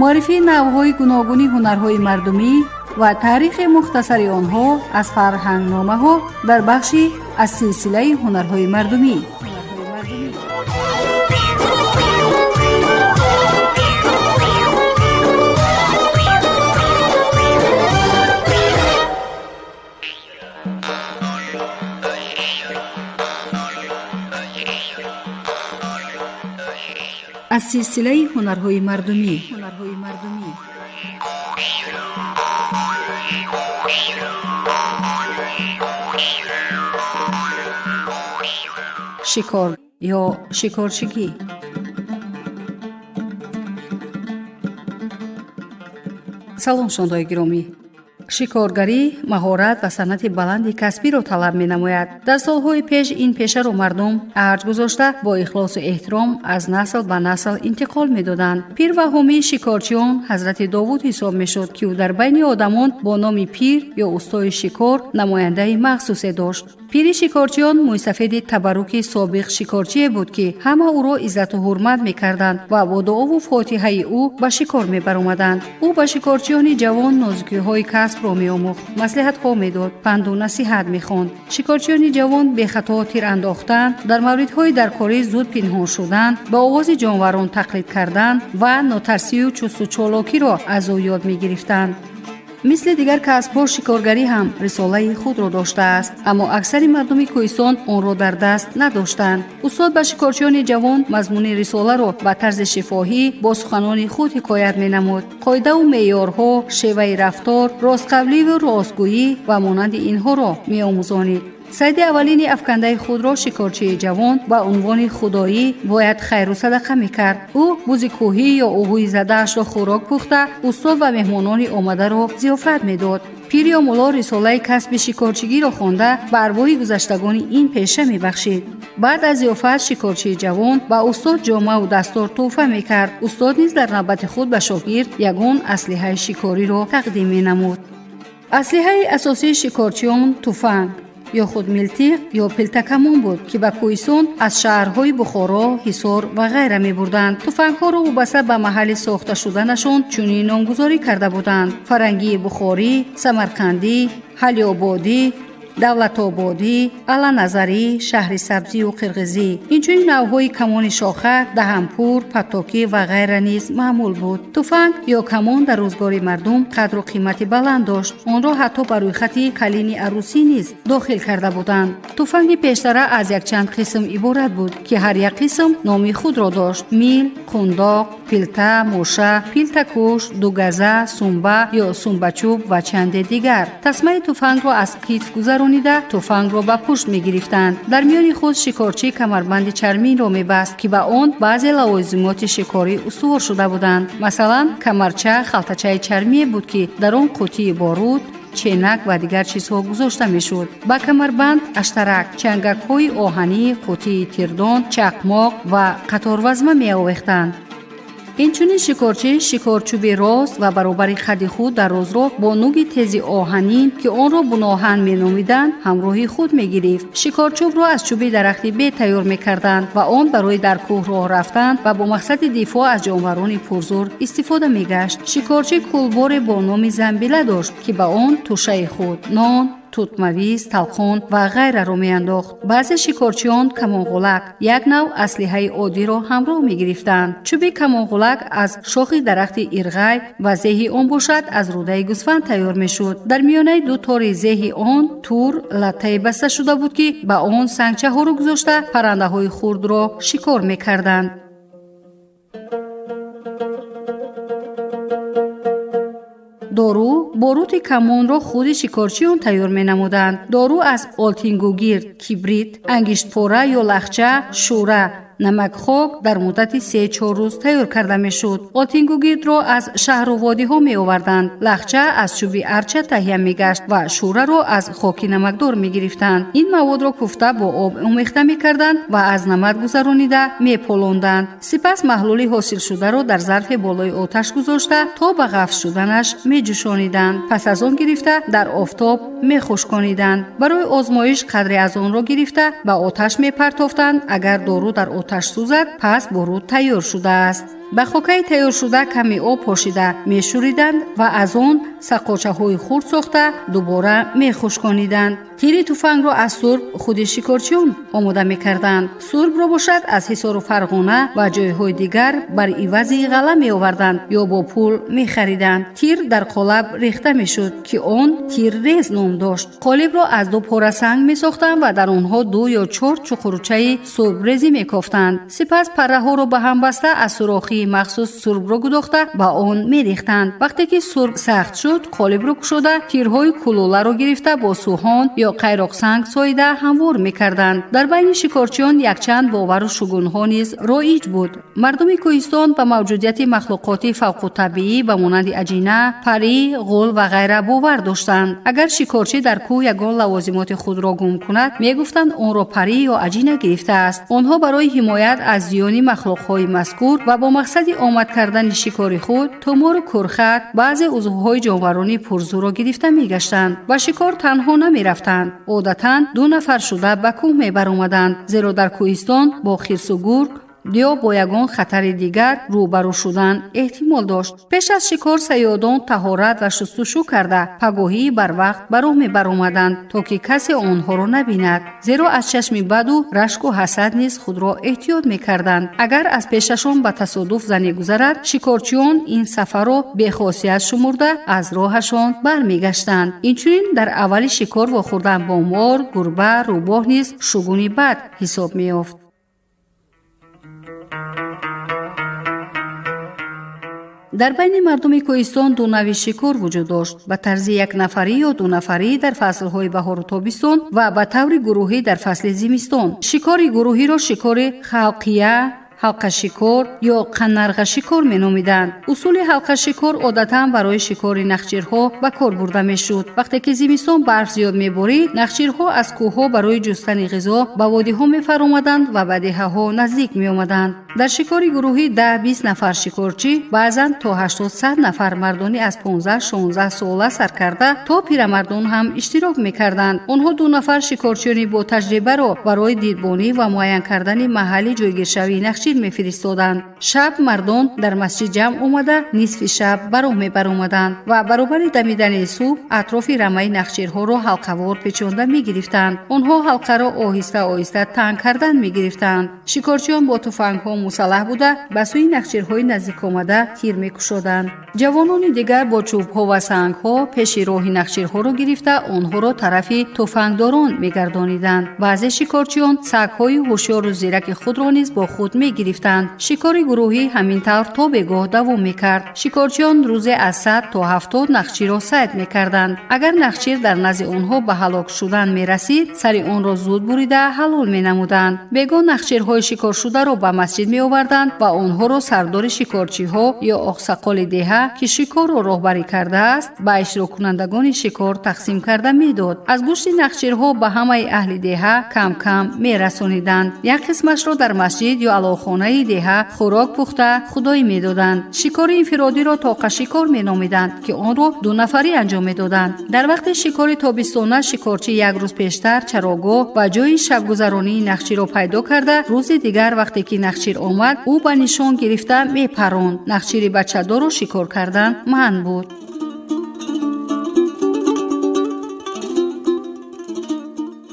Муаррифии навъҳои гуногуни ҳунарҳои мардумӣ ва таърихи мухтасари онҳо аз фарҳангномаҳо дар бахши аз силсилаи ҳунарҳои мардумӣ. Аз силсилаи ҳунарҳои мардумӣ. Шикор ё шикорчигӣ. Салом, шунавандаои гиромӣ. Шикоргарӣ маҳорат ва санъати баланди касбиро талаб менамояд. Дар солҳои пеш ин пешаро мардум арҷ гузошта, бо ихлосу эҳтиром аз насл ба насл интиқол медоданд. Пир ва ҳомии шикорчиён ҳазрати Довуд ҳисоб мешуд, ки ӯ дар байни одамон бо номи пир ё устои шикор намояндаи махсусе дошт. Пири шикорчиён мӯйсафеди табарруки собиқ шикорчие буд, ки ҳама ӯро иззату ҳурмат мекарданд ва бо дуову фотиҳаи ӯ ба шикор мебаромаданд. Ӯ ба шикорчиёни ҷавон нозукиҳои касбро меомӯхт, маслиҳатҳо медод, панду насиҳат мехонд. Шикорчиёни ҷавон бехато тир андохтан, дар мавридҳои даркорӣ зуд пинҳон шудан, ба овози ҷонварон тақлид кардан ва нотарсию чусту чолокиро аз ӯ ёд мегирифтанд. Мисли дигар касбҳо, шикоргарӣ ҳам рисолаи худро доштааст, аммо аксари мардуми кӯҳистон онро дар даст надоштанд. Устод ба шикорчиёни ҷавон мазмуни рисоларо ба тарзи шифоҳӣ бо суханони худ ҳикоят менамуд. Қоидаву меъёрҳо, шеваи рафтор, ростқавливу ростгӯӣ ва монанди инҳоро меомӯзонид. Сайди аввалини афкандаи худро шикорчии ҷавон ба унвони худоӣ бояд хайру садақа мекард. Ӯ бузи кӯҳӣ ё уҳуи задаашро хӯрок пухта, устод ва меҳмонони омадаро зиёфат медод. Пир ё мулло рисолаи касби шикорчигиро хонда, ба арвоҳи гузаштагони ин пеша мебахшид. Баъд аз зиёфат шикорчии ҷавон ба устод ҷомаву дастор тӯҳфа мекард. Устод низ дар навбати худ ба шогирд ягон аслиҳаи шикориро тақдим менамуд. Аслиҳаи асосии шикорчиён туфанг ё худ милтиқ ё пилтакамон буд, ки ба кӯҳистон аз шаҳрҳои Бухоро, Ҳисор ва ғайра мебурданд. Туфангҳоро вобаста ба маҳалли сохта шуданашон чунин номгузорӣ карда буданд: фарангии бухорӣ, самарқандӣ, ҳалиободӣ, давлатободӣ, аланазарӣ, шаҳри сабзию қирғизӣ. Инчунин навъҳои камони шоха, даҳанпур, паттокӣ ва ғайра низ маъмул буд. Туфанг ё камон дар рӯзгори мардум қадру қимати баланд дошт. Онро ҳатто ба рӯйхати калини арӯсӣ низ дохил карда буданд. Туфанги пештара аз якчанд қисм иборат буд, ки ҳар як қисм номи худро дошт: мил, қундоқ, пилта, моша, пилтакуш, дугаза, сумба ё сумбачӯб ва чанде дигар. Тасмаи туфангро аз китф гузаронида, туфангро ба пушт мегирифтанд. Дар миёни худ шикорчӣ камарбанди чарминро мебаст, ки ба он баъзе лавозимоти шикорӣ устувор шуда буданд. Масалан, камарча халтачаи чармие буд, ки дар он қуттии боруд, ченак ва дигар чизҳо гузошта мешуд. Ба камарбанд аштарак, чангакҳои оҳанӣ, қуттии тирдон, чақмоқ ва қаторвазма меовехтанд. Инчунин шикорчӣ шикорчӯби рост ва баробари қадди худ дарозро бо нуги тези оҳанин, ки онро буноҳан меномиданд, ҳамроҳи худ мегирифт. Шикорчӯбро аз чӯби дарахти бед тайёр мекарданд ва он барои дар кӯҳ роҳ рафтан ва бо мақсади дифоъ аз ҷонварони пурзур истифода мегашт. Шикорчӣ кулборе бо номи замбила дошт, ки ба он тӯшаи худ, нон, тутмавиз, талқон ва ғайраро меандохт. Баъзе шикорчиён камонғулак, як навъ аслиҳаи оддиро ҳамроҳ мегирифтанд. Чӯби камонғулак аз шохи дарахти ирғай ва зеҳи он бошад аз рӯдаи гӯсфанд тайёр мешуд. Дар миёнаи ду тори зеҳи он тур латтае баста шуда буд, ки ба он сангчаҳоро гузошта, паррандаҳои хурдро шикор мекарданд. Дору борути камонро худи шикорчиён тайёр менамуданд. Дору аз олтингугирд, кибрит, ангиштпора ё лахча, шӯра Намакхок дар муддати 3-4 рӯз тайёр карда мешуд. Олтингугирдро аз шаҳру водиҳо меоварданд. Лахча аз чӯби арча таҳия мегашт ва шӯраро аз хоки намакдор мегирифтанд. Ин маводро куфта бо об омехта мекарданд ва аз намак гузаронида меполонданд. Сипас маҳлули ҳосилшударо дар зарфе болои оташ гузошта то ба ғафз шуданаш меҷӯшониданд. Пас аз он гирифта дар офтоб мехушкониданд. Барои озмоиш қадре аз онро гирифта ба оташ мепартофтанд. Агар дору дар оташ сӯзад, пас боруд тайёр шудааст. Ба хокаи тайёршуда ками об пошида мешӯриданд ва аз он саққочаҳои хурд сохта дубора мехушкониданд. Тири туфангро аз сурб худи шикорчиён омода мекарданд. Сурбро бошад аз Ҳисору Фарғона ва ҷойҳои дигар бар ивази ғалла меоварданд ё бо пул мехариданд. Тир дар қолаб рехта мешуд, ки он тиррез ном дошт. Қолибро аз ду пора санг месохтанд ва дар онҳо 2 ё 4 чуқурчаи сурбрезӣ мекофтанд. Сипас парраҳоро ба ҳам баста аз сурохии махсус сурбро гудохта ба он мерехтанд. Вақте ки сурб сахт шуд, қолибро кушода тирҳои кулуларо гирифта бо сӯҳон ё қайроқсанг соида ҳамвор мекарданд. Дар байни шикорчиён якчанд бовару шугунҳо низ роиҷ буд. Мардуми кӯҳистон ба мавҷудияти махлуқоти фавқутабиӣ ба монанди аҷина, парӣ, ғул ва ғайра бовар доштанд. Агар шикорчӣ дар кӯҳ ягон лавозимоти худро гум кунад, мегуфтанд онро парӣ ё аҷина гирифтааст. Онҳо барои ҳимоят аз зиёни махлуқҳои мазкур ва бо мақсади омад кардани шикори худ тумору курхат, баъзе узвҳои ҷонварони пурзӯрро гирифта мегаштанд. Ба шикор танҳо намерафтанд. Одатан 2 нафар шуда ба кӯҳ мебаромаданд, зеро дар кӯҳистон бо хирсу гург ё бо ягон хатари дигар рӯбарӯ шудан эҳтимол дошт. Пеш аз шикор саёдон таҳорат ва шустушӯ карда пагоҳии барвақт ба роҳ мебаромаданд, то ки касе онҳоро набинад, зеро аз чашми баду рашку ҳасад низ худро эҳтиёт мекарданд. Агар аз пешашон ба тасодуф зане гузарад, шикорчиён ин сафарро бехосият шумурда аз роҳашон бармегаштанд. Инчунин дар аввали шикор вохӯрдан бо мор, гурба, рӯбоҳ низ шугуни бад ҳисоб меёфт. Дар байни мардуми кӯҳистон ду нави шикор вуҷуд дошт: ба тарзи якнафарӣ ё дунафарӣ дар фаслҳои баҳору тобистон ва ба таври гурӯҳӣ дар фасли зимистон. Шикори гурӯҳиро шикори халқия, ҳалқашикор ё қаннарғашикор меномиданд. Усули ҳалқашикор одатан барои шикори нахчирҳо ба кор бурда мешуд. Вақте ки зимистон барф зиёд меборид, нахчирҳо аз кӯҳҳо барои ҷустани ғизо ба водиҳо мефаромаданд ва ба деҳаҳо наздик меомаданд. Дар шикори гурӯҳӣ 10-20 нафар шикорчӣ, баъзан то 80-100 нафар мардони аз 15-16 сола сар карда то пирамардон ҳам иштирок мекарданд. Онҳо 2 нафар шикорчиёни ботаҷрибаро барои дидбонӣ ва муайян кардани маҳалли ҷойгиршавии нахчир мефиристоданд. Шаб мардон дар масҷид ҷамъ омада нисфи шаб ба роҳ мебаромаданд ва баробари дамидани субҳ атрофи рамаи нахчирҳоро ҳалқавор печонда мегирифтанд. Онҳо ҳалқаро оҳиста оҳиста танг кардан мегирифтанд. Шикорчиён бо туфангҳо мусаллаҳ буда ба сӯи нахчирҳои наздикомада тир мекушоданд. Ҷавонони дигар бо чӯбҳо ва сангҳо пеши роҳи нахчирҳоро гирифта онҳоро тарафи туфангдорон мегардониданд. Баъзе шикорчиён сагҳои ҳушёру зираки худро низ бо худ мегирифтанд. Шикори гурӯҳӣ ҳамин тавр то бегоҳ давом мекард. Шикорчиён рӯзе аз 100 то 70 нахчирро сайд мекарданд. Агар нахчир дар назди онҳо ба ҳалок шудан мерасид, сари онро зуд бурида ҳалол менамуданд. Бегоҳ нахчирҳои шикоршударо ба масҷид меоварданд ва онҳоро сардори шикорчиҳо ё оқсақоли деҳа, ки шикорро роҳбарӣ кардааст, ба иштироккунандагони шикор тақсим карда медод. Аз гӯшти нахчирҳо ба ҳамаи аҳли деҳа кам-кам мерасониданд. Як қисмашро дар масҷид ё аловхонаи деҳа хӯрок пухта худоӣ медоданд. Шикори инфиродиро тоқашикор меномиданд, ки онро 2 нафарӣ анҷом медоданд. Дар вақти шикори тобистона шикорчӣ як рӯз пештар чарогоҳ ва ҷои шабгузаронии нахчирро пайдо карда, рӯзи дигар вақте ки нахчир омад, ӯ ба нишон гирифта мепаронд. Нахчири бачадорро шикор кардан манъ буд.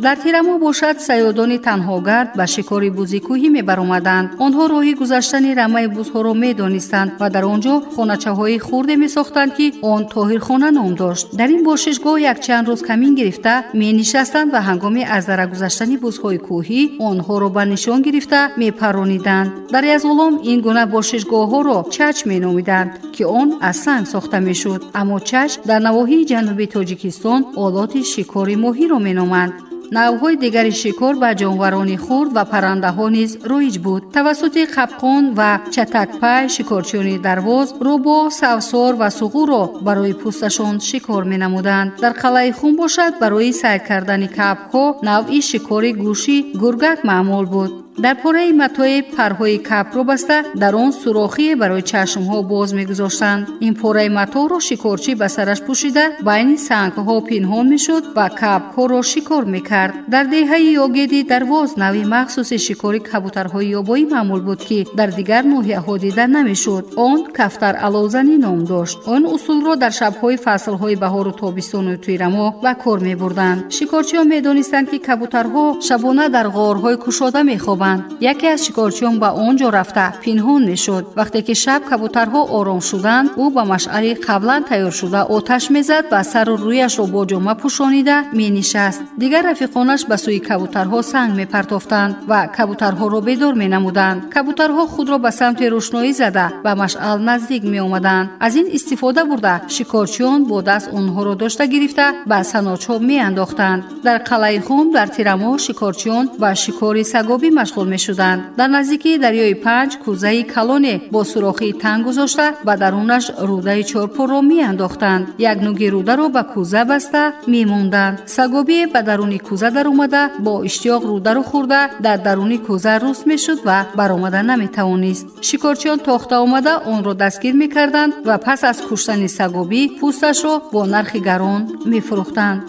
Дар тирамоҳ бошад, саёдони танҳогард ба шикори бузи кӯҳӣ мебаромаданд. Онҳо роҳи гузаштани рамаи бузҳоро медонистанд ва дар он ҷо хоначаҳои хурде месохтанд, ки он тоҳирхона ном дошт. Дар ин бошишгоҳ якчанд рӯз камин гирифта менишастанд ва ҳангоми аз дара гузаштани бузҳои кӯҳӣ онҳоро ба нишон гирифта мепарониданд. Дар Язғулом ин гуна бошишгоҳҳоро чач меномиданд, ки он аз санг сохта мешуд. Аммо чач дар навоҳии ҷануби Тоҷикистон олоти шикори моҳиро меноманд. Навъҳои дигари шикор ба ҷонварони хурд ва паррандаҳо низ роиҷ буд. Тавассути қапқон ва чатакпай шикорчиёни Дарвоз рӯбоҳ, савсор ва суғурро барои пӯсташон шикор менамуданд. Дар Қалъаи Хум бошад, барои сайд кардани кабкҳо навъи шикори гӯши гургак маъмул буд. Дар пораи матои парҳои кабкро баста, дар он сурохие барои чашмҳо боз мегузоштанд. Ин пораи маторо шикорчӣ ба сараш пӯшида, байни сангҳо пинҳон мешуд ва кабкҳоро шикор мекард. Дар деҳаи Ёгеди Дарвоз навъи махсуси шикори кабутарҳои ёбоӣ маъмул буд, ки дар дигар ноҳияҳо дида намешуд. Он кафтар аловзанӣ ном дошт. Он усулро дар шабҳои фаслҳои баҳору тобистону тирамоҳ ба кор мебурданд. Шикорчиён медонистанд, ки кабутарҳо шабона дар ғорҳои кушода мехобанд. Яке аз шикорчиён ба он ҷо рафта пинҳон мешуд. Вақте ки шаб кабутарҳо ором шуданд, ӯ ба машъали қаблан тайёршуда оташ мезад ва сару рӯяшро бо ҷома пӯшонида менишаст. Дигар рафиқонаш ба сӯи кабутарҳо санг мепартофтанд ва кабутарҳоро бедор менамуданд. Кабутарҳо худро ба самти рӯшноӣ зада ба машъал наздик меомаданд. Аз ин истифода бурда, шикорчиён бо даст онҳоро дошта гирифта ба саночҳо меандохтанд. Дар Қалъаи Хум дар тирамоҳ шикорчиён ба шикори сагобӣ машғул мешуданд. Дар наздикии дарёи Панҷ кӯзаи калоне бо сурохии танг гузошта, ба дарунаш рӯдаи чорпорро меандохтанд. Як нуги рӯдаро ба кӯза баста мемонданд. Сагобие ба даруни кӯза даромада, бо иштиёқ рӯдаро хӯрда, дар даруни кӯза руст мешуд ва баромада наметавонист. Шикорчиён тохта омада онро дастгир мекарданд ва пас аз куштани сагобӣ пӯсташро бо нархи гарон мефурӯхтанд.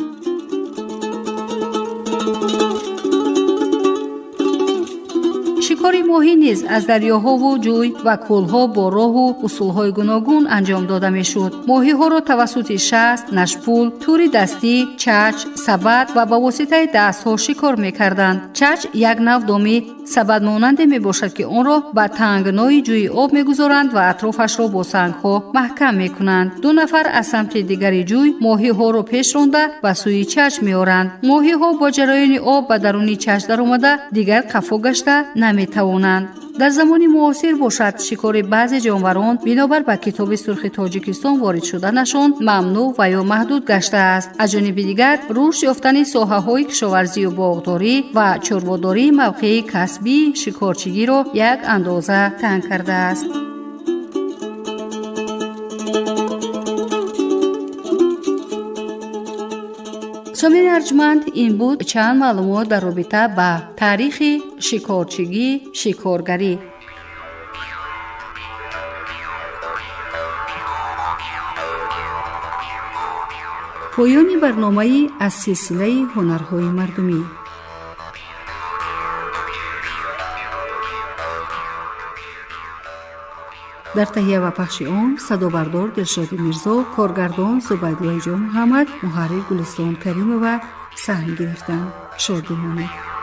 Шикори моҳӣ низ аз дарёҳову ҷӯй ва кӯлҳо бо роҳу усулҳои гуногун анҷом дода мешуд. Моҳиҳоро тавассути шаст, нашпул, тӯри дастӣ, чач, сабад ва ба воситаи дастҳо шикор мекарданд. Чач як нав доми сабадмонанде мебошад, ки онро ба тангнои ҷӯи об мегузоранд ва атрофашро бо сангҳо маҳкам мекунанд. Ду нафар аз самти дигари ҷӯй моҳиҳоро пеш ронда ба сӯи чач меоранд. Моҳиҳо бо ҷараёни об ба даруни чач даромада, дигар қафо гашта наметавонанд. Дар замони муосир бошад, шикори баъзе ҷонварон бинобар ба Китоби сурхи Тоҷикистон ворид шуданашон мамнӯъ ва ё маҳдуд гаштааст. Аз ҷониби дигар, рушд ёфтани соҳаҳои кишоварзию боғдорӣ ва чорводорӣ мавқеи касбии шикорчигиро як андоза танг кардааст. Сомини арҷманд, ин буд чанд маълумот дар робита ба таърихи шикорчигӣ, шикоргарӣ. Поёни барномаи аз силсилаи ҳунарҳои мардумӣ. Дар таҳия ва пахши он садобардор Дилшоди Мирзо, коргардон Зубайдуллоҷон Муҳаммад, муҳаррир Гулистон Каримова саҳм гирифтанд. Шод бимонед.